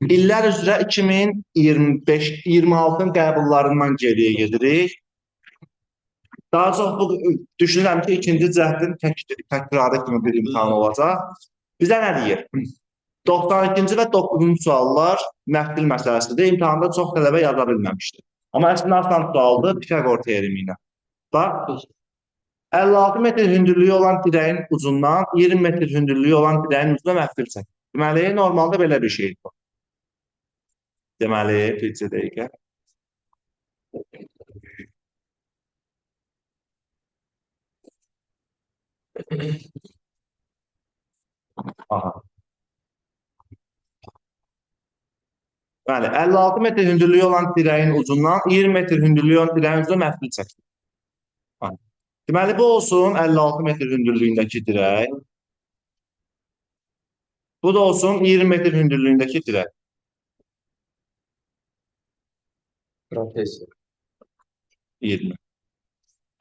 İllər üzrə 2025-26-nın qəbullarından geriyə gedirik. Daha çox bu düşünürəm ki, ikinci cəhdin təkrarı kimi bir imtahan olacaq. Bizə nə deyir? 92-ci və 9-cu suallar məftil məsələsidir. İmtahanda çox tələbə yaza bilməmişdi. Amma əslində asan sualdır Pifaqor teoremi ilə. Bax, 56 metr hündürlüyü olan dirəyin ucundan 20 metr hündürlüyü olan dirəyin ucuna məftil çək. Deməli, normalda belə bir şeydir bu. Deməli, bir dəqiqə. Aha. Bəli, 56 metr hündürlüyü olan dirəyin ucundan 20 metr hündürlüyü olan dirəyin ucuna məftil çəkilir. Deməli, bu olsun 56 metr hündürlüyündəki dirək. Bu da olsun 20 metr hündürlüyündəki dirək. Protez. 20.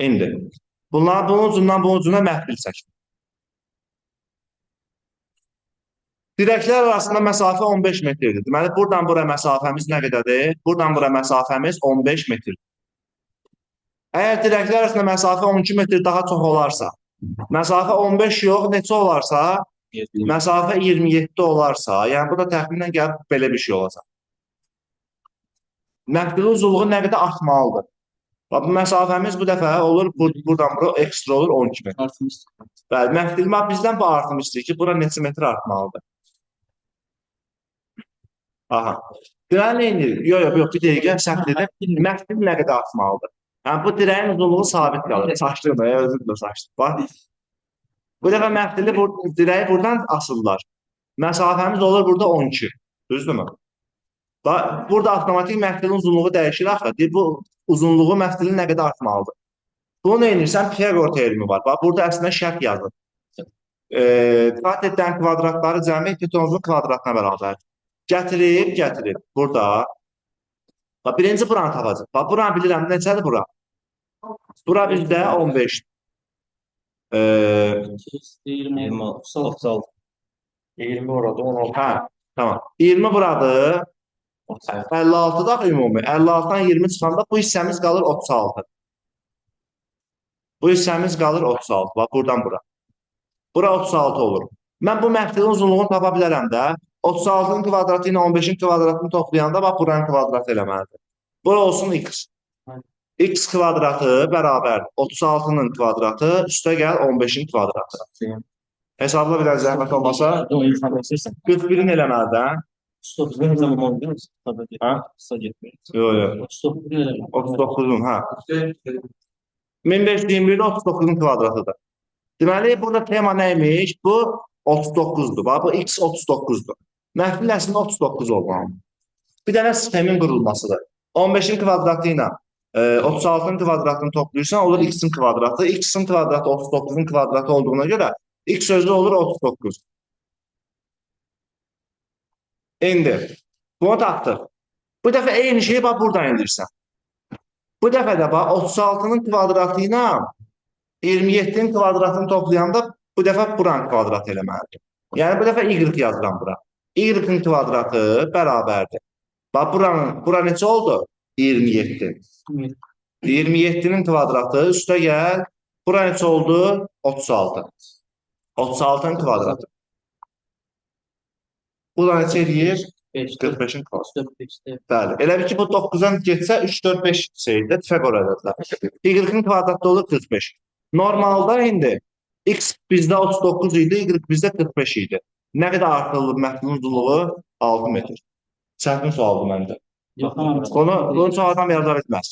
İndi bunlar bunun ucundan bunun ucuna məftil çəkilir. Dirəklər arasında məsafə 15 metrdir. Deməli, buradan bura məsafəmiz nə qədərdir? Buradan bura məsafəmiz 15 metrdir. Əgər dirəklər arasında məsafə 12 metr daha çox olarsa, məsafə 15 yox, neçə olarsa, məsafə 27 olarsa, yəni bu da təxminən gəlib belə bir şey olacaq. Məftilin uzunluğu nə qədər artmalıdır? Bax, bu məsafəmiz bu dəfə olur, buradan bura ekstra olur 12 metr. Bəli, məftil bizdən bu artım istəyir ki, bura neçə metr artmalıdır? Aha. Dirəyin nə edir? Yox, yox, yox, bir dəqiqə səhv dedim. Məftil nə qədər artmalıdır? Yəni, bu dirəyin uzunluğu sabit qalır. Saçdım da, özüm də saçdım. Bax. Bu dəfə məftili dirəyi buradan asırlar. Məsafəmiz olur burada 12. Düzdürmü? Bax, burada avtomatik məftilin uzunluğu dəyişir axı. Deyir, bu uzunluğu məftilin nə qədər artmalıdır? Bunu nə edirsən? Pifaqor teoremi var. Bax, burada əslində şərt yazır. Katetlərin kvadratları cəmi hipotenuzun kvadratına bərabərdir. Gətirib, gətirib. Burada. Bax, birinci buranı tapacaq. Bax, buranı bilirəm. Neçədir bura? Bura bizdə 15. 20, 36. 20 orada, 16. Hə, tamam. 20 buradır. 56 da ümumi. 56-dan 20 çıxanda bu hissəmiz qalır 36. Bu hissəmiz qalır 36. Bax, buradan bura. Bura 36 olur. Mən bu məftilin uzunluğunu tapa bilərəm də. 36-nın kvadratı ilə 15-in kvadratını toplayanda bax, buranın kvadratı eləməlidir. Bura olsun x. X kvadratı bərabər 36-nın kvadratı, üstə gəl 15-in kvadratı. Hesabla bilən zəhmət olmasa 41-in eləməlidir, hə? Hə? Yox, yox. 39-un, hə. 1521-də 39-un kvadratıdır. Deməli, burada tema nə imiş? Bu 39-dur. Bax, bu x 39-dur. Məftil əslində 39 olmalıdır. Bir dənə sxemin qurulmasıdır. 15-in kvadratı ilə 36-nın kvadratını toplayırsan, olur x-in kvadratı. X-in kvadratı 39-un kvadratı olduğuna görə x sözü olur 39. İndi bunu tapdıq. Bu dəfə eyni şeyi bax buradan edirsən. Bu dəfə də bax 36-nın kvadratı ilə 27-nin kvadratını toplayanda bu dəfə buranın kvadratı eləməlidir. Yəni bu dəfə y yazıram bura. Y-in kvadratı bərabərdir. Bax buranın, bura neçə oldu? 27. 27-nin kvadratı üstə gəl. Bura neçə oldu? 36. 36-nın kvadratı. Bu da neçə eləyir? 45-in kvadratı. Bəli. Elə bil ki, bu 9-dan getsə 3, 4, 5 şeydir. Pifaqor ədədlər. Y-in kvadratı olur 45. Normalda indi x bizdə 39 idi, y bizdə 45 idi. Nə qədər artırılır məftilin uzunluğu? 6 metr. Çətin sualdır məncə. Bunu çox adam yaza bilməz.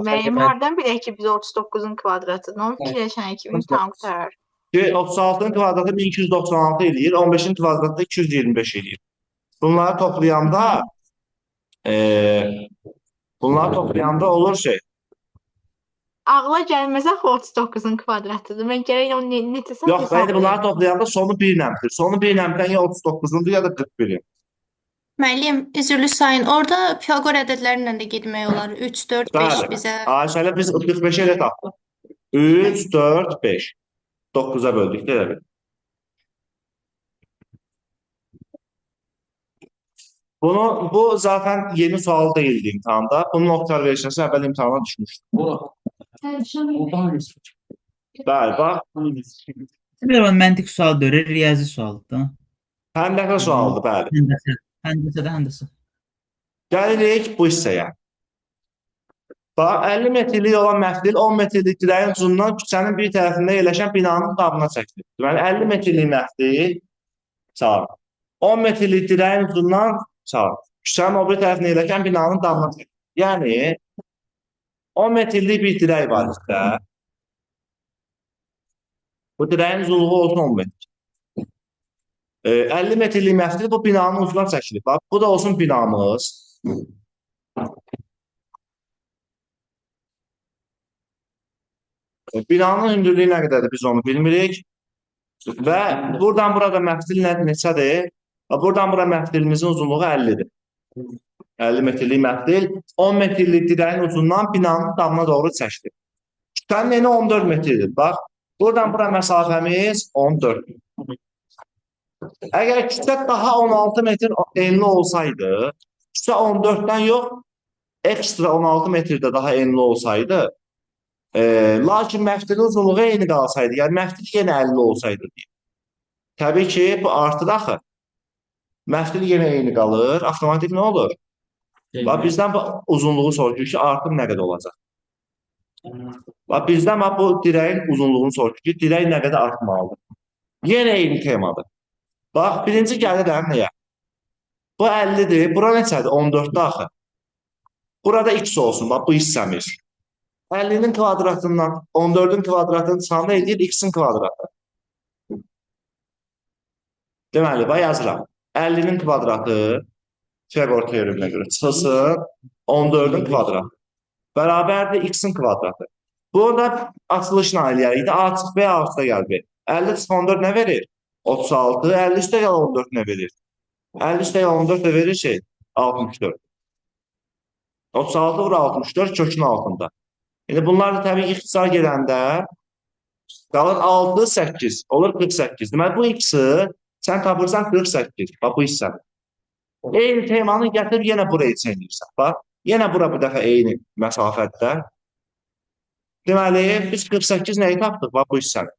Mənim hardan bilək ki, biz 39-un kvadratıdır? Onu fikirləşən ki, imtahan qurtarar. Ki, 36-nın kvadratı 1296 eləyir, 15-in kvadratı 225 eləyir. Bunları toplayanda, olur şey. Ağla gəlməz axı 39-un kvadratıdır. Mən gərək onu necəsə Yox, hesab bəli, bunları edeyim. toplayanda sonu 1 ilə bitir. Sonu 1 ilə bitən ya 39-undur ya da 41-in. Müəllim, üzrlü sayın, orada Pifaqor ədədləri ilə də getmək olar. 3, 4, 5 Bəli. bizə. Ayşələ biz 45-i elə tapdıq. 3, 4, 5. 9-a böldük də elə bil. Bu zaten yeni sual değildi imtihanda. Bunun noktalar versiyası əvvəl imtihana düşmüşdü. Bəli, bax. Bir məntiq sual deyil, riyazi sualdır. Həndəsə sualdır, bəli. Həndəsə. Həndəsə də həndəsə. Gəlirik bu hissəyə. Bax, 50 metrlik olan məftil 10 metrlik dirəyin uzunluğundan küçənin bir tərəfində yerləşən binanın damına çəkilir. Deməli, 50 metrlik məftil sağ. 10 metrlik dirəyin uzunluğundan sağ. Küçənin o biri tərəfində yerləşən binanın damına çəkilir. Yəni, 10 metrlik bir dirək var üstə. Bu dirəyin uzunluğu olsun 10 metr. 50 metrlik məftil bu binanın ucuna çəkilir. Bax, bu da olsun binamız. Binanın hündürlüyü nə qədərdir biz onu bilmirik. Və buradan burada məftil neçədir? Buradan bura məftilimizin uzunluğu 50-dir. 50 metrlik məftil 10 metrlik dirəyin ucundan binanın damına doğru çəkilir. Kütlənin eni 14 metrdir. Bax, buradan bura məsafəmiz 14. Əgər kütlə daha 16 metr enli olsaydı, kütlə 14-dən yox, ekstra 16 metrdə daha enli olsaydı, lakin məftilin uzunluğu eyni qalsaydı, yəni məftil yenə 50 olsaydı deyim. Təbii ki, bu artır axı. Məftil yenə eyni qalır, avtomatik nə olur? Bax, bizdən bu uzunluğu soruşur ki, artım nə qədər olacaq? Bax, bizdən bax, bu dirəyin uzunluğunu soruşur ki, dirək nə qədər artmalıdır? Yenə eyni temadır. Bax, birinci gəlirəm nəyə? Bu 50-dir, bura neçədir? 14-dür axı. Burada x olsun, bax, bu hissəmiz. 50-nin kvadratından 14-ün kvadratını çıxanda edir x-in kvadratı. Deməli, bax, yazıram. 50-nin kvadratı Pifagor teoreminə görə çıxılsın 14-ün kvadratı. Bərabərdir x-in kvadratı. Bunu da açılışla eləyərik də. A çıx B, A üstə gəl B. 50 çıx 14 nə verir? 36. 50 üstə gəl 14 nə verir? 50 üstə gəl 14 də verir şey 64. 36 vur 64 kökün altında. İndi bunlar da təbii ki, ixtisar gedəndə qalır 6, 8. Olur 48. Deməli, bu x-i sən tapırsan 48. Bax, bu hissəni. Eyni temanı gətirib yenə buraya çeynirsən. Bax, yenə bura bu dəfə eyni məsafədə. Deməli, biz 48 nəyi tapdıq? Bax, bu hissəni.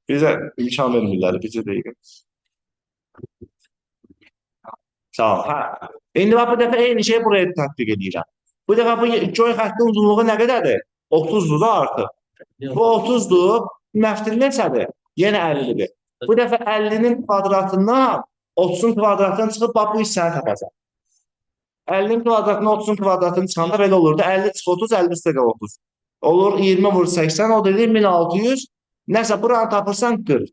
Bizə imkan vermirlər, bizə deyil. Sağ ol. Hə. İndi bax, bu dəfə eyni şeyi buraya tətbiq edirəm. Bu dəfə bu göy xəttin uzunluğu nə qədərdir? 30-dur da artıq. Bu 30-dur. Məftil neçədir? Yenə 50-dir. Bu dəfə 50-nin kvadratından 30-un kvadratından çıxıb bax, bu hissəni tapacaq. 50-nin kvadratından 30-un kvadratını çıxanda belə olurdu. 50 çıx 30, 50 üstə qal 30. Olur 20 vur 80, o dedi 1600. Nəsə buranı tapırsan 40.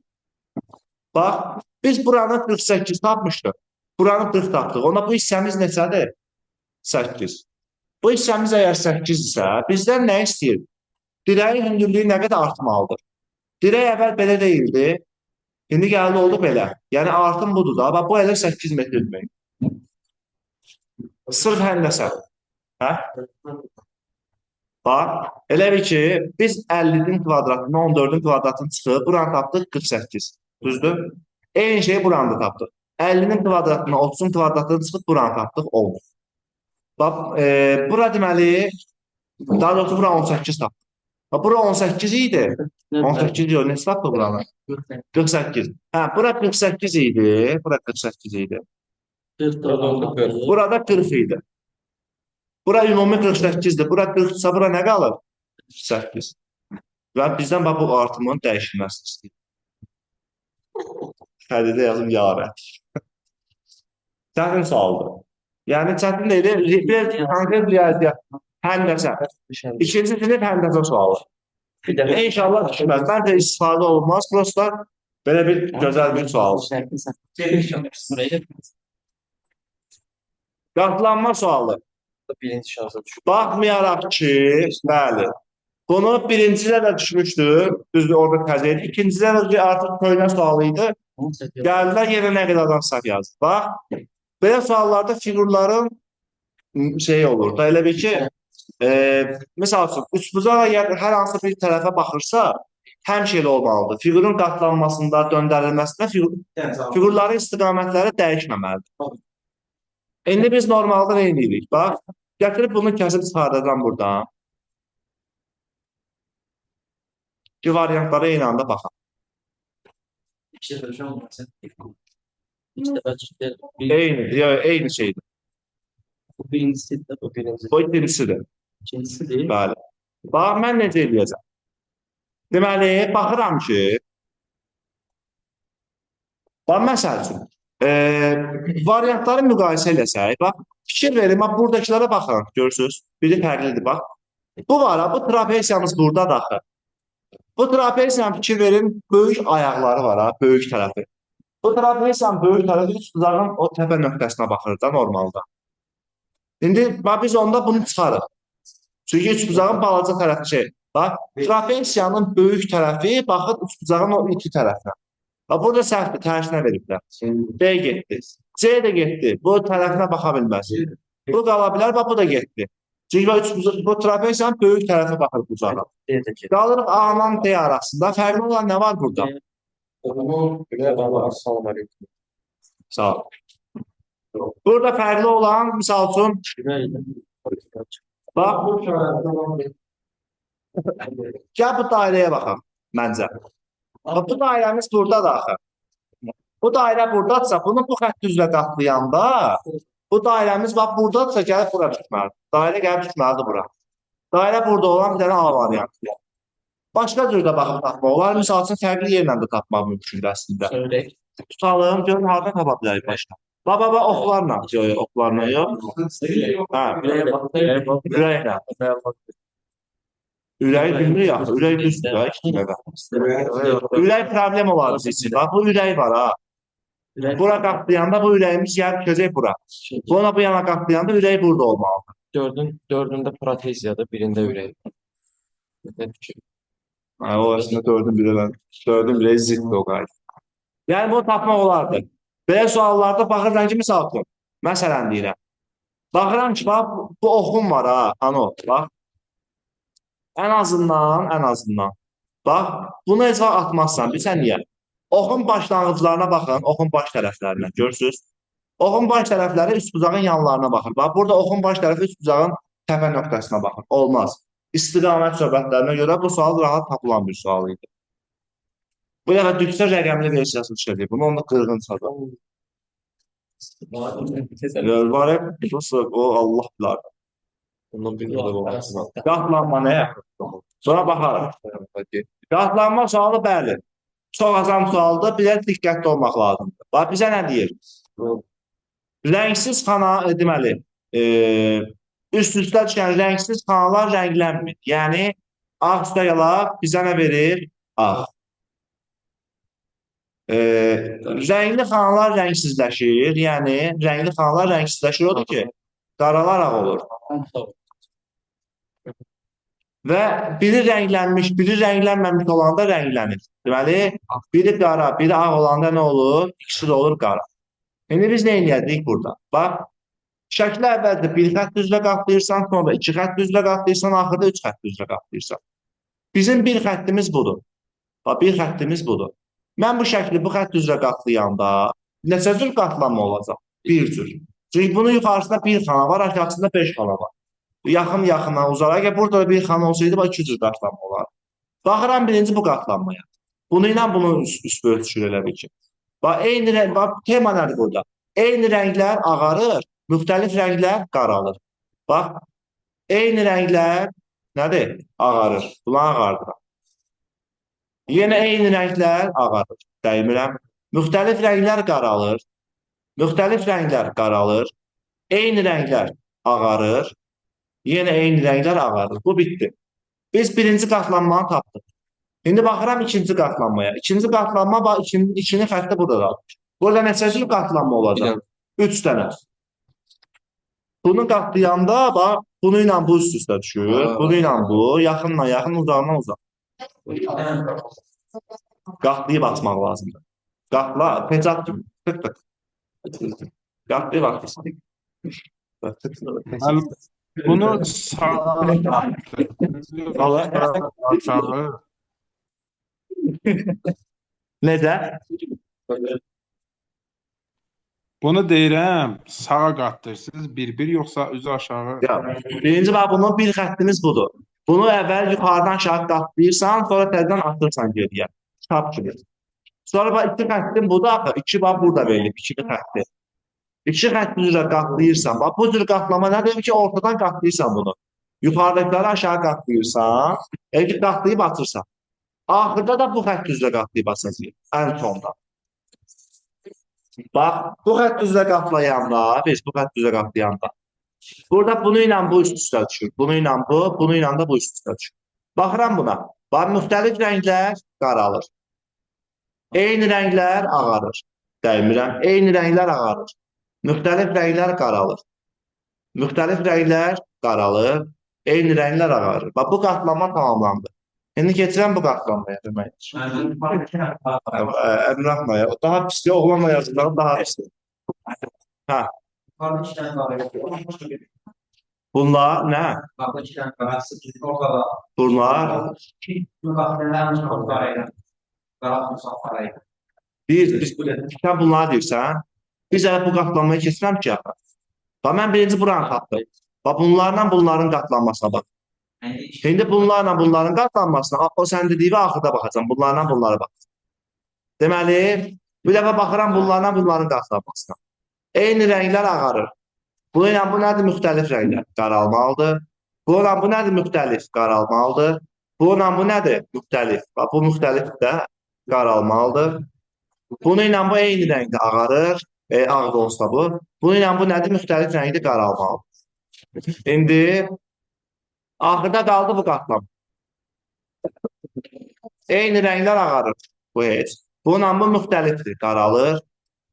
Bax, biz buranı 48 tapmışdıq. Buranı 40 tapdıq. Onda bu hissəmiz neçədir? 8. Bu hissəmiz əgər 8-dirsə, bizdən nə istəyir? Dirəyin hündürlüyü nə qədər artmalıdır? Dirək əvvəl belə deyildi. İndi gəldi oldu belə. Yəni artım budur da. Bax, bu elə 8 metr demək. Sırf həndəsə. Hə? Bax, elə bil ki, biz 50-nin kvadratını, 14-ün kvadratını çıxıb, buranı tapdıq 48. Düzdür? Eyni şeyi buranı da tapdıq. 50-nin kvadratını, 30-un kvadratını çıxıb, buranı tapdıq 10. Bax, bura deməli, daha doğrusu bura 18 tapdıq. Bax, bura 18 idi. 18 yox, neçə tapdıq buranı? 48. Hə, bura 48 idi. Bura 48 idi. Burada 40 idi. Bura ümumi 48-dir. Bura 40-sa bura nə qalır? 8. Və bizdən bax bu artımın dəyişilməsini istəyir. Xəridə yazım yarə. Çətin sualdır. Yəni çətin deyil. Bir konkret riyaziyyat. Həndəsə. İkinci sinif həndəsə sualı. İnşallah düşməz. Məncə istifadə olunmaz. Prosta belə bir gözəl bir sualdır. Qatlanma sualı. Birinci şansa düşür. Baxmayaraq ki, bəli, bunu birincidə də düşmüşdü, düzdür, orada təzə idi. İkincidə də artıq köhnə sualı idi. Gəldilər, yenə nə qədər adam səhv yazdı. Bax, belə suallarda fiqurların şeyi olur da, elə bil ki, misal üçün, üçbucaq əgər hər hansı bir tərəfə baxırsa, Həmişə elə olmalıdır. Fiqurun qatlanmasında, döndərilməsində fiqurların istiqamətləri dəyişməməlidir. İndi biz normalda nə edirik? Bax, gətirib bunu kəsib çıxardacam buradan. Ki, variantlara eyni anda baxaq. İki dəfə düşən olmasın. İki dəfə çıxdı. Eyni, yox, eyni şeydir. Bu birincisidir, bu birinci. Bu ikincisidir. İkincisidir. Bəli. Bax, mən necə eləyəcəm? Deməli, baxıram ki, bax, məsəl üçün, variantları müqayisə eləsək, bax, fikir verin, bax, buradakılara baxıram, görürsünüz, biri fərqlidir, bax. Bu var, ha, bu trapesiyamız buradadır axı. Bu trapesiyanın fikir verin, böyük ayaqları var, ha, böyük tərəfi. Bu trapesiyanın böyük tərəfi üçbucağın o təpə nöqtəsinə baxır da normalda. İndi, bax, biz onda bunu çıxarıq. Çünki üçbucağın balaca tərəfi şey, bax, trapesiyanın böyük tərəfi baxır üçbucağın o iki tərəfinə. Bax, burada səhvdir, tərsinə veriblər. B getdi. C də getdi. Bu tərəfinə baxa bilməz. Bu qala bilər, bax, bu da getdi. Çünki bax, üçbucaq, bu trapesiyanın böyük tərəfi baxır bucağa. Qalırıq A ilə D arasında. Fərqli olan nə var burada? Salam aleyküm. Sağ ol. Burada fərqli olan, misal üçün, bax, gəl bu dairəyə baxaq, məncə. Bax, bu dairəmiz buradadır axı. Bu dairə buradadırsa, bunu bu xətt üzrə qatlayanda, bu dairəmiz bax buradadırsa, gəlib bura düşməlidir. Dairə gəlib düşməlidir bura. Dairə burada olan bir dənə A variantı. Başqa cür də baxıb tapmaq olar. Misal üçün, fərqli yerlə də tapmaq mümkündür əslində. Tutalım, görün harada tapa bilərik başqa. Bax, bax, bax, oxlarla. Yox, yox, oxlarla yox. Hə, ürəklə. Ürəyi bilmir yaxşı, ürək düzdür, ha, iki dəfə. Ürək problem olar biz üçün. Bax, bu ürək var, ha. Bura qatlayanda bu ürəyimiz gəlib düşəcək bura. Buna bu yana qatlayanda ürək burada olmalıdır. Dördündə proteziyadır, birində ürək. Hə, o əslində dördün biri, dördün biri ziddir o qayda. Yəni, bunu tapmaq olardı. Belə suallarda baxırsan ki, misal üçün, məsələn deyirəm. Baxıram ki, bax, bu oxum var, ha, ano, bax. Ən azından, bax, bunu heç vaxt atmazsan, bilirsən niyə? Oxun başlanğıclarına baxın, oxun baş tərəflərinə, görürsünüz. Oxun baş tərəfləri üçbucağın yanlarına baxır. Bax, burada oxun baş tərəfi üçbucağın təpə nöqtəsinə baxır. Olmaz. İstiqamət söhbətlərinə görə bu sual rahat tapılan bir sual idi. Bu dəfə düşsə rəqəmli versiyası düşəcək. Bunu onda qırğın çıxacaq. Var, o Allah bilər. Ondan bir də olmasın. Qatlanma nəyə? Sonra baxarıq. Qatlanma sualı bəli. Çox asan sualdır. Bizə diqqətli olmaq lazımdır. Bax, bizə nə deyir? Rəngsiz xana, deməli, üst-üstə düşən rəngsiz xanalar rənglənmir. Yəni, ağ üstə qalaq bizə nə verir? Ağ. Rəngli xanalar rəngsizləşir. Yəni, rəngli xanalar rəngsizləşir. Odur ki, qaralar ağ olur. Və biri rənglənmiş, biri rənglənməmiş olanda rənglənir. Deməli, biri qara, biri ağ olanda nə olur? İkisi də olur qara. İndi biz nə eləyəcəyik burada? Bax, şəkli əvvəldə bir xətt üzrə qatlayırsan, sonra iki xətt üzrə qatlayırsan, axırda üç xətt üzrə qatlayırsan. Bizim bir xəttimiz budur. Bax, bir xəttimiz budur. Mən bu şəkli bu xətt üzrə qatlayanda neçə cür qatlanma olacaq? Bir cür. Çünki bunun yuxarısında bir xana var, aşağısında 5 xana var. Yaxın yaxına uzar. Əgər burada da bir xana olsaydı, bax, iki cür qatlanma olar. Baxıram birinci bu qatlanmaya. Bunu ilə bunu üst ölçür elə bil ki. Bax, eyni rəng, bax, tema nədir burada? Eyni rənglər ağarır, müxtəlif rənglər qaralır. Bax, eyni rənglər nədir? Ağarır. Bunu ağardıram. Yenə eyni rənglər ağarır. Dəymirəm. Müxtəlif rənglər qaralır. Müxtəlif rənglər qaralır. Eyni rənglər ağarır. Yenə eyni rənglər ağarır. Bu bitdi. Biz birinci qatlanmanı tapdıq. İndi baxıram ikinci qatlanmaya. İkinci qatlanma, bax, ikinin xətti buradadır. Burada neçə cür qatlanma olacaq? 3 dənə. Bunu qatlayanda, bax, bunu ilə bu üst üstə düşür. Bunu ilə bu, yaxınla yaxın, uzaqla uzaq. Qatlayıb atmaq lazımdır. Qatla, pecat kimi. Tık tık. Qatlayıb atırsan. Bunu sağa aşağı. Necə? Bunu deyirəm, sağa qatdırsınız bir-bir yoxsa üzü aşağı? Ya, birinci bax bunun bir xəttimiz budur. Bunu əvvəl yuxarıdan aşağı qatlayırsan, sonra təzədən atırsan geriyə. Kitab kimi. Sonra bax iki xəttin budur axı. İki bax burada verilib, iki xətti. İki xətt üzrə qatlayırsan. Bax bu cür qatlama nə demək ki, ortadan qatlayırsan bunu. Yuxarıdakıları aşağı qatlayırsan, elə ki qatlayıb atırsan. Axırda da bu xətt üzrə qatlayıb atacaq. Ən sonda. Bax, bu xətt üzrə qatlayanda, biz bu xətt üzrə qatlayanda burada bunu ilə bu üst üstə düşür. Bunu ilə bu, bunu ilə də bu üst üstə düşür. Baxıram buna. Bax, müxtəlif rənglər qaralır. Eyni rənglər ağarır. Dəymirəm. Eyni rənglər ağarır. Müxtəlif rənglər qaralır. Müxtəlif rənglər qaralır. Eyni rənglər ağarır. Bax, bu qatlama tamamlandı. İndi keçirəm bu qatlanmaya. Əmrahla ya. Daha pisdir. Oğlanla yazdıqlarım daha pisdir. Hə. Bunlar nə? Bunlar bir, sən bunları deyirsən. Biz hələ bu qatlanmaya keçirəm ki, axı. Bax, mən birinci buranı tapdım. Bax, bunlarla bunların qatlanmasına bax. İndi bunlarla bunların qatlanmasına, o sən dediyi axırda baxacam. Bunlarla bunlara baxacam. Deməli, bir dəfə baxıram bunlarla bunların qatlanmasına. Eyni rənglər ağarır. Bu ilə bu nədir? Müxtəlif rənglər. Qaralmalıdır. Bu ilə bu nədir? Müxtəlif. Qaralmalıdır. Bu ilə bu nədir? Müxtəlif. Bax, bu müxtəlif də qaralmalıdır. Bunu ilə bu eyni rəngdə ağarır. Ağ da olsa bu. Bunu ilə bu nədir? Müxtəlif rəngdə qaralmalıdır. İndi axırda qaldı bu qatlama. Eyni rənglər ağarır. Bu heç. Bununla bu müxtəlifdir, qaralır.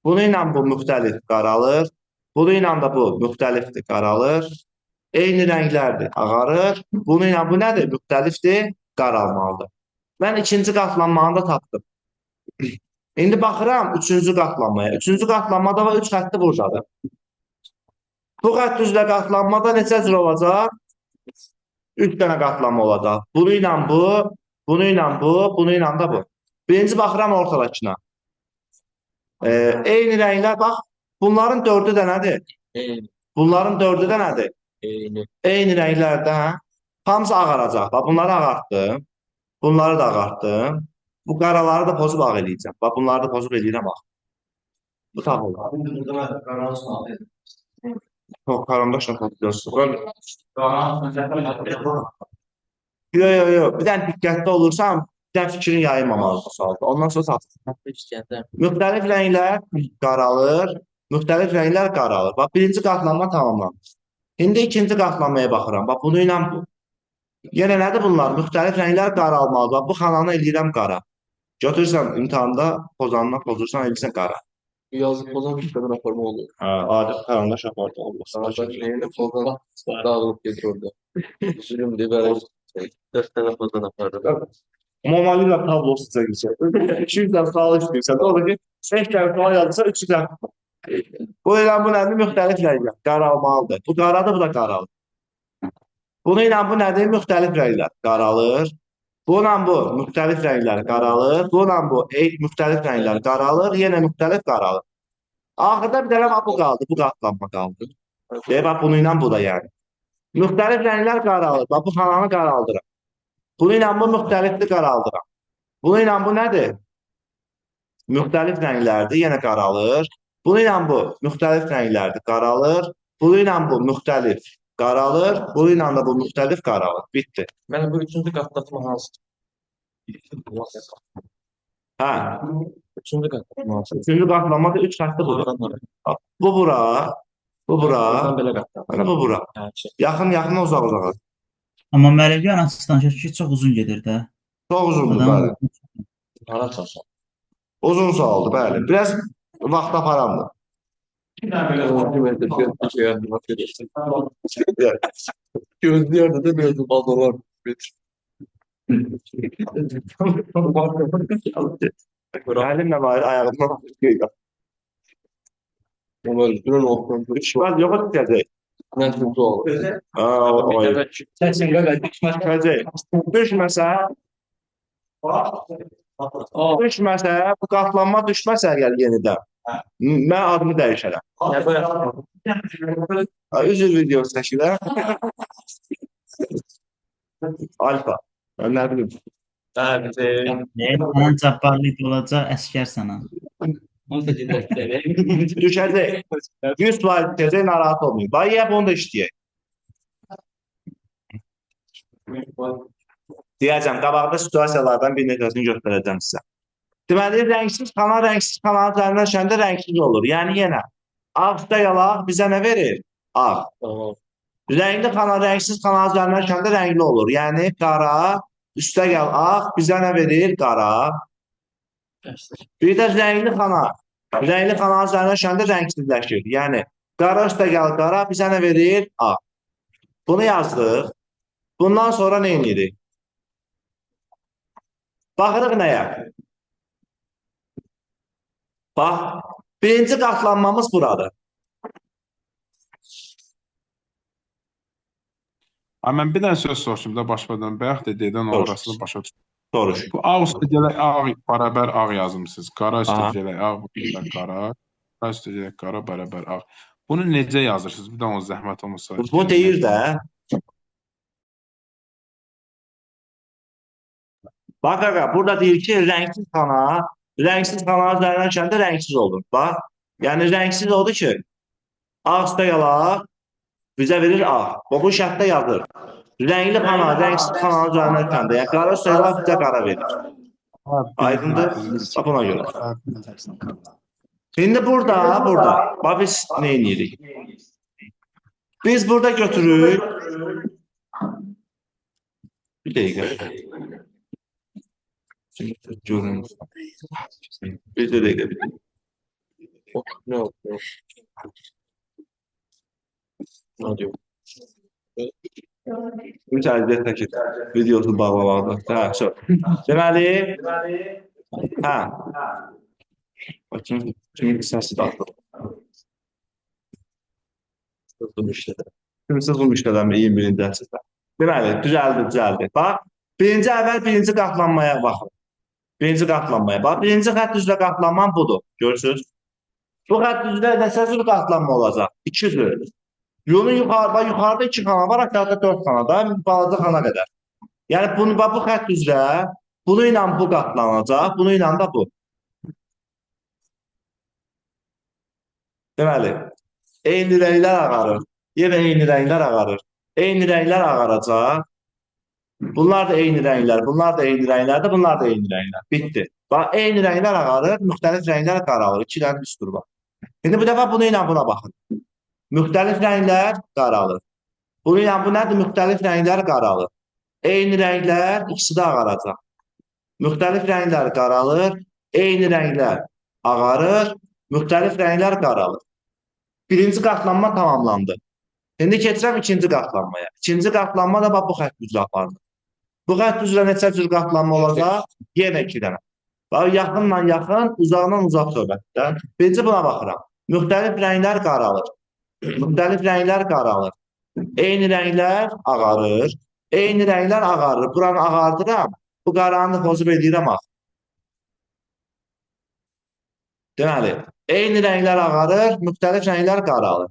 Bunu ilə bu müxtəlif qaralır. Bunu ilə də bu müxtəlifdir, qaralır. Eyni rənglərdir, ağarır. Bunu ilə bu nədir? Müxtəlifdir, qaralmalıdır. Mən ikinci qatlanmanı da tapdım. İndi baxıram üçüncü qatlanmaya. Üçüncü qatlanmada var, üç xətti buradadır. Bu xətt üzrə qatlanmada neçə cür olacaq? 3 dənə qatlanma olacaq. Bunu ilə bu, bunu ilə bu, bunu ilə də bu. Birinci baxıram ortadakına. Eyni rənglər, bax, bunların dördü də nədir? Eyni. Bunların dördü də nədir? Eyni. Eyni rənglərdə, hə? Hamısı ağaracaq. Bax, bunları ağartdım. Bunları da ağartdım. Bu qaraları da pozub ağ eləyəcəm. Bax, bunları da pozub eləyirəm ağ. Bu tapılır. Çox karandaşla topluyorsun. Yox, yox, yox. Bir dənə diqqətli olursan, bir dənə fikrin yayılmamalıdır sualda. Ondan sonra tapılır. Müxtəlif rənglər qaralır. Müxtəlif rənglər qaralır. Bax, birinci qatlanma tamamlanır. İndi ikinci qatlanmaya baxıram. Bax, bunu ilə bu. Yenə nədir bunlar? Müxtəlif rənglər qaralmalıdır. Bax, bu xananı eləyirəm qara. Götürürsən imtahanda, pozandan pozursan, eləyirsən qara. Yazı pozan bir kadar aparma oluyor. Hə, adi karandaş apardı. Karandaş neyine pozan dağılıp gelir orada. Zulüm diye böyle 4 tane pozan apardı. Mona Lisa tablosu çəkirsən. 200 dənə sual istəyirsən. Odur ki, 5 dənə sual yazırsa 300 dənə. Bu ilə bu nədir? Müxtəlif rənglər. Qaralmalıdır. Bu qaradır, bu da qaralı. Bunu ilə bu nədir? Müxtəlif rənglər. Qaralır. Bununla bu müxtəlif rənglər qaralır. Bununla bu müxtəlif rənglər qaralır. Yenə müxtəlif qaralır. Axırda bir dənə bu qaldı. Bu qatlanma qaldı. Deyə bax, bunu ilə bu da yəni. Müxtəlif rənglər qaralır. Bax, bu xananı qaraldıram. Bunu ilə bu müxtəlifdir, qaraldıram. Bunu ilə bu nədir? Müxtəlif rənglərdir, yenə qaralır. Bunu ilə bu müxtəlif rənglərdir, qaralır. Bunu ilə bu müxtəlif qaralır. Bunu ilə də bu müxtəlif qaralır. Bitdi. Mənim bu üçüncü qatlatma hansıdır? Hə. Üçüncü qatlatma hansıdır? Üçüncü qatlanma da üç xətti budur. Bu bura, bu bura, Belə qatlatma. bu bura. Yaxın yaxına, uzaq uzağa. Amma müəllim açıq danışır ki, çox uzun gedir də. Çox uzundur, bəli. Hara çalışan? Uzun sualdır, bəli. Biraz vaxt aparandır. Gözlü yerde de mevzu fazlalar. Əlimlə var, ayağımdan. Onlar durun okuyun. Var, yoxa düşəcək. Nə tür olur? Düşəcək. Düşməsə, Düşməsə, bu qatlanma düşməsə əgər yenidən, mən adımı dəyişərəm. Üzr video çəkirəm. Alfa. Mən nə bilim. Sənin Cabbarlı olacaq, əskər sənə. Düşəcək. 100% düşəcək, narahat olmayın. Bax, ya bunu da işləyək. Deyəcəm, qabaqda situasiyalardan bir neçəsini göstərəcəm sizə. Deməli, rəngsiz xana, rəngsiz xananın üzərindən düşəndə rəngsiz olur. Yəni, yenə ağ üstə yalaq bizə nə verir? Ağ. Rəngli xana, rəngsiz xananın üzərindən düşəndə rəngli olur. Yəni, qara, üstə gəl ağ, bizə nə verir? Qara. Bir də rəngli xana, rəngli xananın üzərindən düşəndə rəngsizləşir. Yəni, qara üstə gəl qara, bizə nə verir? Ağ. Bunu yazdıq. Bundan sonra nə edirik? Baxırıq nəyə? Bax, birinci qatlanmamız buradır. Ha, mən bir dənə söz soruşum da başmadan. Bayaq da dedən orasını başa düşdüm. Soruş. Bu ağ üstə gələk ağ bərabər ağ yazmısınız. Qara üstə gələk ağ bərabər qara. Qara üstə gələk qara bərabər ağ. Bunu necə yazırsınız? Bir də ona zəhmət olmasa. Bu deyir də. Bax, qaqa, burada deyir ki, rəngsiz xana, rəngsiz xana üzərindən düşəndə rəngsiz olur. Bax, yəni rəngsiz oldu ki, ağ üstə yalaq, bizə verir ağ. Bax, bu şərtdə yazır. Rəngli xana, rəngsiz xana üzərindən düşəndə, yəni qara üstə yalaq bizə qara verir. Aydındır? Bax, buna görə. İndi burada, bax, biz nə edirik? Biz burada götürürük. Bir dəqiqə. Görün. Bir dəqiqə. Ne oldu? Ne diyor? Üç əldə təkir. Videosu bağlamaqda. Hə, söz. Deməli, hə. Bakın, kimin səsi də atılır. Kimsə zoom işlədəmir 21-ci əsrdə. Deməli, düzəldi. Bax, birinci əvvəl birinci qatlanmaya baxın. Birinci qatlanmaya. Bax, birinci xətt üzrə qatlanman budur. Görürsünüz? Bu xətt üzrə neçə cür qatlanma olacaq? 2 cür. Yolun yuxarıda, yuxarıda 2 xana var, aşağıda 4 xana da, balaca xana qədər. Yəni, bunu, bax, bu xətt üzrə bunu ilə bu qatlanacaq, bunu ilə də bu. Deməli, eyni rənglər ağarır. Yenə eyni rənglər ağarır. Eyni rənglər ağaracaq. Bunlar da eyni rənglər, bunlar da eyni rənglərdir, bunlar da eyni rənglər. Bitdi. Bax, eyni rənglər ağarır, müxtəlif rənglər qaralır. 2 dənə düstur var. İndi bu dəfə bunu ilə buna baxın. Müxtəlif rənglər qaralır. Bunu ilə bu nədir? Müxtəlif rənglər qaralır. Eyni rənglər ikisi də ağaracaq. Müxtəlif rənglər qaralır, eyni rənglər ağarır, müxtəlif rənglər qaralır. Birinci qatlanma tamamlandı. İndi keçirəm ikinci qatlanmaya. İkinci qatlanma da bax bu xətt üzrə aparılır. Bu xətt üzrə neçə cür qatlanma olacaq? Yenə 2 dənə. Bax, yaxınla yaxın, uzaqla uzaq söhbətdə. Birinci buna baxıram. Müxtəlif rənglər qaralır. Müxtəlif rənglər qaralır. Eyni rənglər ağarır. Eyni rənglər ağarır. Buranı ağardıram. Bu qaranı pozub eləyirəm ağ. Deməli, eyni rənglər ağarır, müxtəlif rənglər qaralır.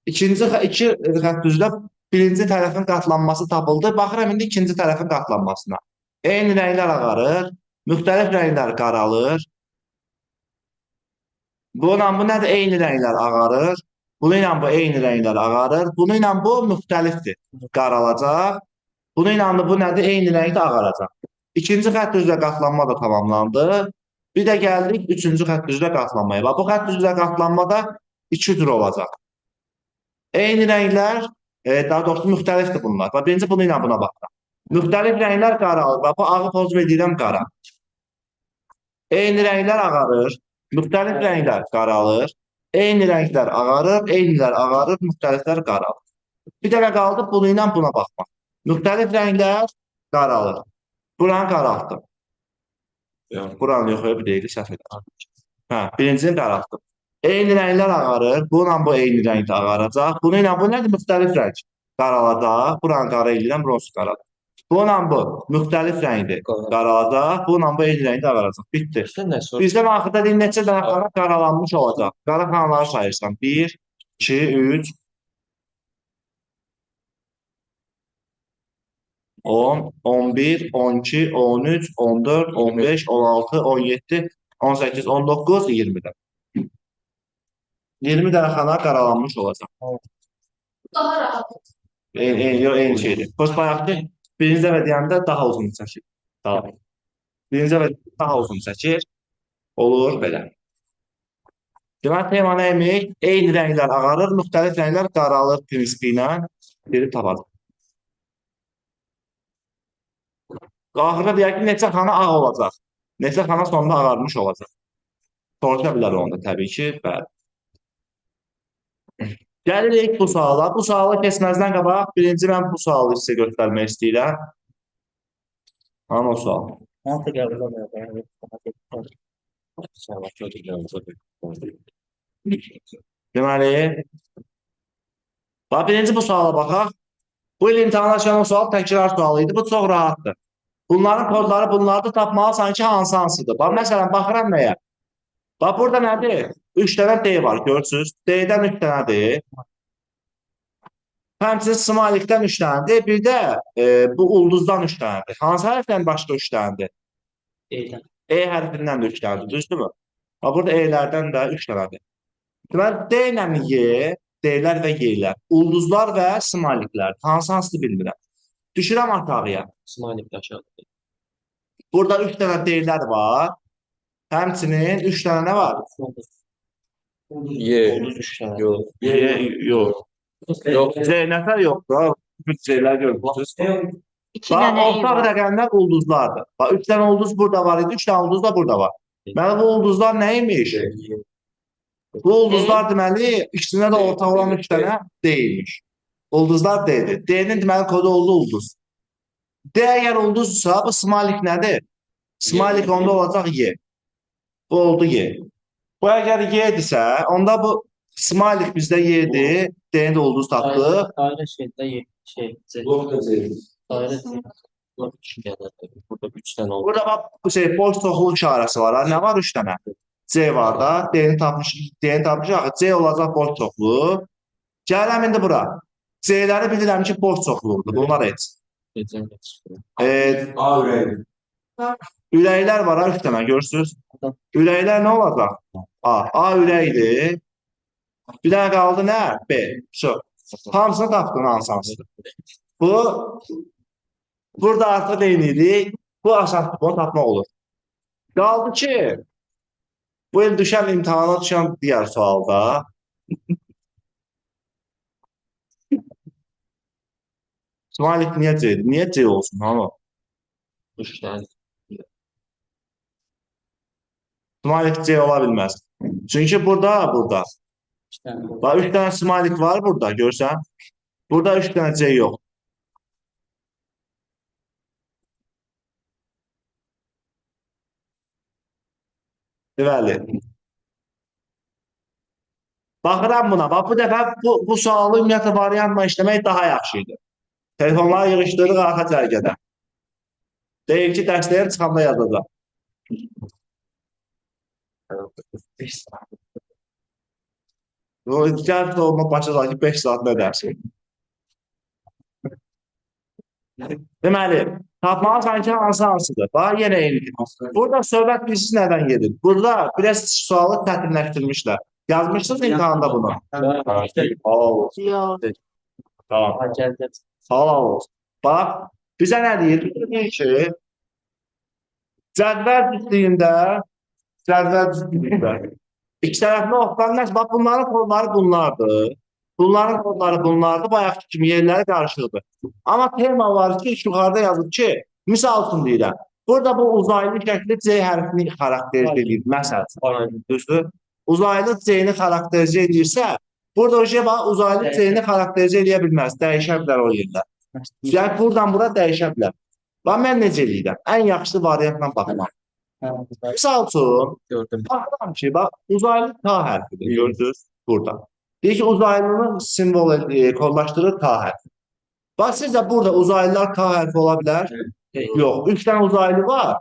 İkinci, iki xətt üzrə birinci tərəfin qatlanması tapıldı. Baxıram indi ikinci tərəfin qatlanmasına. Eyni rənglər ağarır, müxtəlif rənglər qaralır. Bununla bu nədir? Eyni rənglər ağarır. Bununla bu eyni rənglər ağarır. Bununla bu müxtəlifdir. Qaralacaq. Bununla da bu nədir? Eyni rəngdə ağaracaq. İkinci xətt üzrə qatlanma da tamamlandı. Bir də gəldik üçüncü xətt üzrə qatlanmaya. Bax, bu xətt üzrə qatlanmada iki cür olacaq. Eyni rənglər, daha doğrusu müxtəlifdir bunlar. Bax, birinci bunu ilə buna baxıram. Müxtəlif rənglər qaralır. Bax, bu ağı pozub edirəm qara. Eyni rənglər ağarır. Müxtəlif rənglər qaralır. Eyni rənglər ağarır, eynilər ağarır, müxtəliflər qaralır. Bir dəfə qaldı bunu ilə buna baxmaq. Müxtəlif rənglər qaralır. Buranı qaraltdım. Buranı yox, bir dəqiqə səhv edirəm. Hə, birincini qaraltdım. Eyni rənglər ağarır. Bununla bu eyni rəngdə ağaracaq. Bununla bu nədir? Müxtəlif rəng qaralacaq. Buranı qara eləyirəm, bronz qaradır. Bununla bu müxtəlif rəngdir. Qaralacaq. Bununla bu eyni rəngdə ağaracaq. Bitdi. Bizdən axırda deyir, neçə dənə xana qaralanmış olacaq. Qara xanaları sayırsan. 1, 2, 3, 10, 11, 12, 13, 14, 15, 16, 17, 18, 19, 20 dənə. 20 dənə xana qaralanmış olacaq. Daha rahat. Eyni şeydir. Prosta bayaqki birinci dəfə deyəndə daha uzun çəkir. Daha. Birinci dəfə daha uzun çəkir. Olur belə. Deməli, tema nə imiş? Eyni rənglər ağarır, müxtəlif rənglər qaralır prinsipi ilə verib tapacaq. Axırda deyək ki, neçə xana ağ olacaq? Neçə xana sonunda ağarmış olacaq? Soruşa bilər onda təbii ki, bəli. Gəlirik bu suala. Bu suala keçməzdən qabaq birinci mən bu sualı sizə göstərmək istəyirəm. Hanı o sual? Deməli, bax, birinci bu suala baxaq. Bu il imtahana çıxan o sual təkrar sualı idi. Bu çox rahatdır. Bunların kodları bunlardır. Tapmalısan ki, hansı hansıdır. Bax, məsələn, baxıram nəyə? Bax, burada nədir? 3 dənə D var, görürsünüz. D-dən 3 dənədir. Həmçinin smaylikdən 3 dənədir. Bir də bu ulduzdan 3 dənədir. Hansı hərfdən başqa 3 dənədir? E-dən. E hərfindən də 3 dənədir, düzdürmü? Bax, burada E-lərdən də 3 dənədir. Deməli, D ilə Y, D-lər və Y-lər, ulduzlar və smayliklər. Hansı hansını bilmirəm. Düşürəm aşağıya. Smaylik də aşağıda. Burada 3 dənə D-lər var. Həmçinin 3 dənə nə var? Y. Ulduz 3 dənə. Yox. Y, yox. Yox. C nəfər yoxdur. Bütün C-lər görmürsünüz. 2 Bax, dənə E ortaq var. rəqəmlər ulduzlardır. Bax, 3 dənə ulduz burada var idi, 3 dənə ulduz da burada var. Deməli, bu ulduzlar nə imiş? Bu ulduzlar deməli, ikisində də ortaq olan 3 dənə D imiş. Ulduzlar D-dir. D-nin deməli kodu oldu ulduz. D əgər ulduzsa, bu smaylik nədir? Smaylik onda olacaq Y. Bu oldu Y. Bu əgər Y-dirsə, onda bu smaylik bizdə Y-dir. D-ni də ulduz tapdıq. Dairə şeydə Y, şey, C. Dairə C. Burada 2 dənədir. Burada 3 dənə oldu. Burada bax, bu şey, boş çoxluq işarəsi var. Ha. Nə var? 3 dənə. C var da. D-ni tapmış, D-ni tapmışıq. Axı, C olacaq boş çoxluq. Gəlirəm indi bura. C-ləri bilirəm ki, boş çoxluqdur. Bunlar heç. Ürəklər var ha, 3 dənə görürsünüz. Ürəklər nə olacaq? A. A ürəkdir. Bir dənə qaldı nə? B. Şu. Hamısını tapdın, hansı hansıdır. Bu, burada artıq nə edirik? Bu asandır, bunu tapmaq olur. Qaldı ki, bu il düşən imtahana düşən digər sualda. Smaylik niyə C-dir? Niyə C olsun, hanı? 3 dənə. Smaylik C ola bilməz. Çünki burada. 3 dənə. Bax, 3 dənə smaylik var burada, görürsən? Burada 3 dənə C yox. Deməli, baxıram buna. Bax, bu dəfə bu sualı ümumiyyətlə variantla işləmək daha yaxşı idi. Telefonları yığışdırırıq arxa cərgədə. Deyir ki, dərslərim çıxanda yazacaq. 5 saat. Gəlib olma başa sal ki, 5 saat nə dərsi? Deməli, tapmalısan ki, hansı hansıdır? Bax, yenə eynidir. Burada söhbət bilirsiniz nədən gedir? Burada biraz sualı çətinləşdirmişlər. Yazmışsınız imtahanda bunu. Halal olsun. Yox. Tamam. Halal olsun. Bax, bizə nə deyir? Deyir ki, cədvəl düzlüyündə iki tərəfli oxlar nəsə, bax, bunların kodları bunlardır. Bunların kodları bunlardır. Bayaqki kimi yerləri qarışıqdır. Amma tema var ki, yuxarıda yazıb ki, misal üçün deyirəm. Burada bu uzaylı şəkli C hərfini xarakterizə edir. Məsələn, düzdür? Uzaylı C-ni xarakterizə edirsə, burada o şey bax, uzaylı C-ni xarakterizə edə bilməz. Dəyişə bilər o yerlər. Yəni, buradan bura dəyişə bilər. Bax, mən necə eləyirəm? Ən yaxşısı variantla baxmaq. Misal üçün, baxıram ki, bax, uzaylı K hərfidir, görürsünüz, burada. Deyir ki, uzaylının simvol kodlaşdırır K hərfi. Bax, sizcə burada uzaylılar K hərfi ola bilər? Yox. 3 dənə uzaylı var.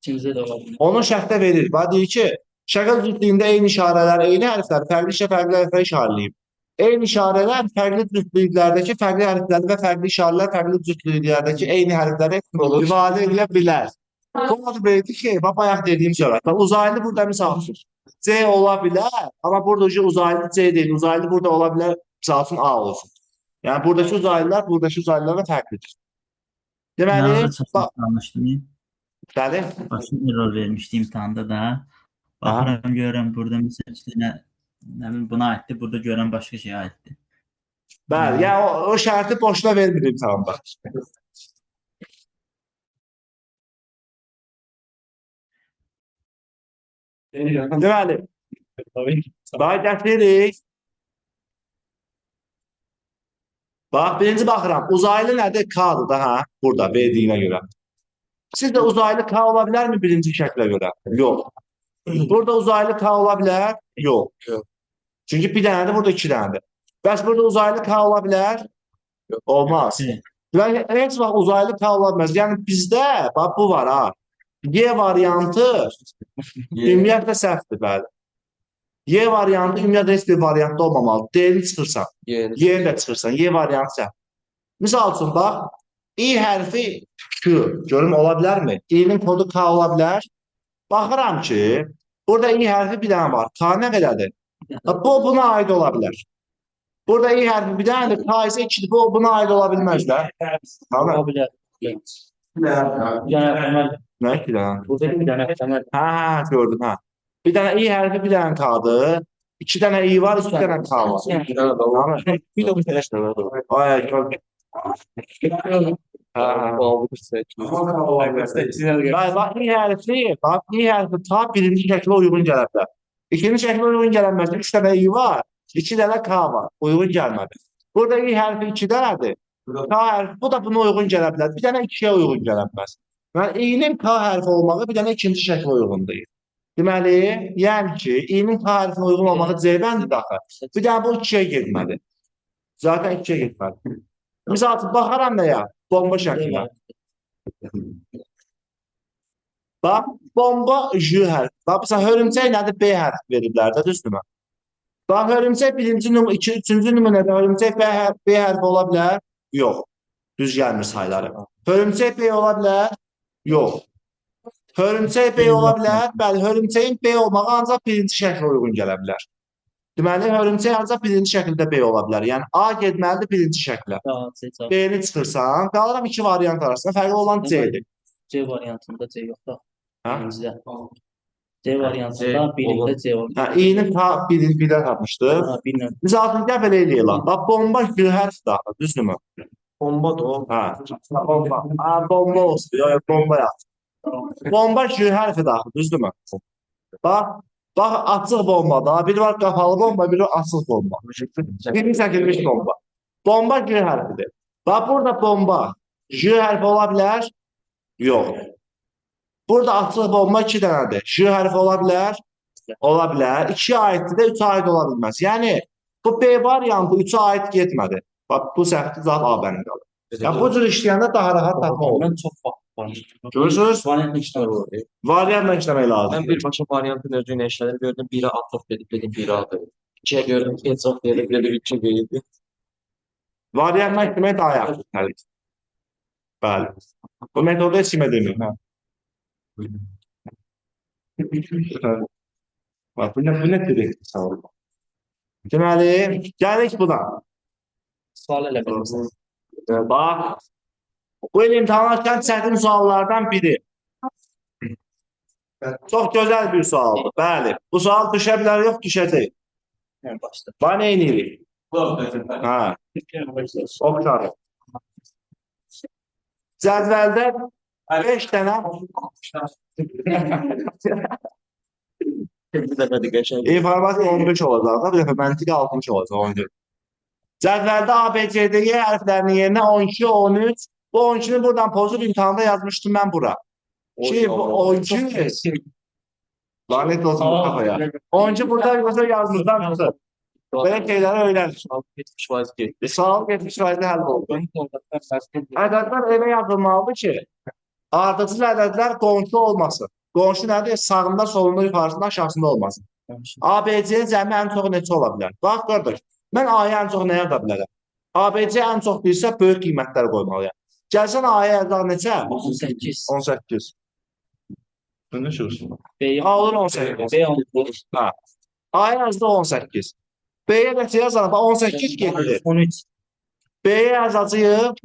İkincide de olabilir. Onun şərtdə verir. Bax, deyir ki, şəkil cütlüyündə eyni işarələr, eyni hərflər, fərqli işə fərqli hərfə işarələyib. Eyni işarələr fərqli cütlüklərdəki fərqli hərfləri və fərqli işarələr fərqli cütlüklərdəki eyni hərfləri ifadə edə bilər. Bu adı verdi ki, bax, bayaq dediyim söhbət. Bax, uzaylı burada misal üçün C ola bilər, amma burada uzaylı C deyil. Uzaylı burada ola bilər, misal üçün A olsun. Yəni, buradakı uzaylılar, buradakı uzaylılarla fərqlidir. Deməli, Mən orada çox yanlışdım. Bəli. Başım error vermişdi imtahanda da. Baxıram, görürəm, burada məsəl üçün nə bilim, buna aiddir, burada görürəm başqa şeyə aiddir. Bəli, yəni o şərti boşuna vermir imtahanda. Deməli, bax, gətirik. Bax, birinci baxıram, uzaylı nədir? K-dır da, hə, burada verdiyinə görə. Sizdə uzaylı K ola bilərmi birinci şəklə görə? Yox. Burada uzaylı K ola bilər? Yox. Çünki bir dənədir, burada iki dənədir. Bəs burada uzaylı K ola bilər? Olmaz. Deməli, heç vaxt uzaylı K ola bilməz. Yəni, bizdə, bax, bu var, ha. Y variantı ümumiyyətlə səhvdir, bəli. Y variantı ümumiyyətlə heç bir variantda olmamalıdır. D-ni çıxırsan, Y-ni də çıxırsan, Y variantı səhv. Misal üçün, bax, İ hərfi Q, görüm, ola bilərmi? İ-nin kodu K ola bilər. Baxıram ki, burada İ hərfi bir dənə var. K nə qədərdir? Bu, buna aid ola bilər. Burada İ hərfi bir dənədir, K isə ikidir. Bu, buna aid ola bilməz də. Ola bilər. Bir dənə əməl. Nə iki dənə? Burada bir dənə əməl. Hə, gördüm, hə. Bir dənə İ hərfi, bir dənə K-dır. İki dənə İ var, iki dənə K var. Bir də bu tələşlə var. Ay, gördüm. Hə. Bax, İ hərfi, bax, İ hərfi ta birinci şəklə uyğun gələ bilər. İkinci şəklə uyğun gələnməz. 3 dənə İ var, 2 dənə K var. Uyğun gəlmədi. Burada İ hərfi 2 dənədir. K hərfi, bu da buna uyğun gələ bilər. Bir dənə 2-yə uyğun gələ bilməz. Yəni, İ-nin K hərfi olmağı bir dənə ikinci şəklə uyğun deyil. Deməli, yəni ki, İ-nin K hərfinə uyğun olmağı C bəndidir axı. Bir dənə bu 2-yə getmədi. Zaten 2-yə getmədi. Misal üçün, baxaram nəyə? Bomba şəklinə. Bax, bomba J hərfi. Bax, məsələn, hörümçək nədir? B hərfi veriblər də, düzdürmü? Bax, hörümçək birinci, üçüncü nümunədə hörümçək B hərfi ola bilər? Yox. Düz gəlmir sayları. Hörümçək B ola bilər? Yox. Hörümçək B ola bilər? Bəli, hörümçəyin B olmağı ancaq birinci şəklə uyğun gələ bilər. Deməli, hörümçək ancaq birinci şəkildə B ola bilər. Yəni, A getməlidir birinci şəklə. B-ni çıxırsan, qalıram iki variant arasında. Fərqli olan C-dir. C variantında C yoxdur. Birincidə. C variantında birində C olur. Hə, İ-ni birdə tapmışdıq. Misal üçün, gəl belə eləyək. Bax, bomba G hərfi daxil, düzdürmü? Bomba da o. Hə, bomba. Hə, bomba olsun. Yox, bomba yaxşı. Bomba J hərfi daxil, düzdürmü? Bax, bax, açıq bomba da. Biri var qapalı bomba, biri var açıq bomba. Biri çəkilmiş bomba. Bomba J hərfidir. Bax, burada bomba J hərfi ola bilər? Yox. Burada açıq bomba 2 dənədir. J hərfi ola bilər? Ola bilər. 2-yə aiddir də 3-ə aid ola bilməz. Yəni, bu B variantı 3-ə aid getmədi. Bax, bu səhvdir, zat A bəndi qalır. Yəni, bu cür işləyəndə daha rahat tapmaq olur. Mən çox vaxt var. Görürsünüz? Variantla işləmək olur. Variantla işləmək lazım. Mən birbaşa variantın özü ilə işlədim. Gördüm 1-ə A çox gedib, dedim 1 A-dır. 2-yə gördüm 2-yə çox gedib, dedim 2 gedib. Variantla işləmək daha yaxşı. Bəli. Bu metodu heç kimə demir. Hə. Bax, bu nə direkt sual? Deməli, gəlirik buna. Sual elə bilmirsən. Bax, bu il imtahanlarkən çətin suallardan biri. Çox gözəl bir sualdır. Bəli, bu sual düşə bilər, yox, düşəcək. Bax, nə edirik? Hə, oxşarı. Cədvəldə 5 dənə İnformatik 15 olacaq da, bir dəfə məntiqi 60 olacaq, ona görə. Cədvəldə A, B, C, D, E hərflərinin yerinə 12, 13. Bu 12-ni buradan pozub imtahanda yazmışdım mən bura. Ki, bu 12 lanet olsun bu kafaya. 12 burada yoxsa yazmışdan çıxır. Belə şeyləri öyrənir. 70% getdi. Sual 70% həll oldu. Ədədlər elə yazılmalıdır ki, ardıcıl ədədlər qonşu olmasın. Qonşu nədir? Sağında, solunda, yuxarısında, aşağısında olmasın. ABC-nin cəmi ən çox neçə ola bilər? Bax, qardaş, mən A-ya ən çox nə yaza bilərəm? ABC ən çox deyirsə, böyük qiymətlər qoymalıyam. Gəlsən A-ya yazaq neçə? 18. 18. Nə düşünürsən? B A olur 18. B 19. A-ya yazdı 18. B-yə neçə yazarım? Bax, 18 getdi. 13. B-yə yazacağıq.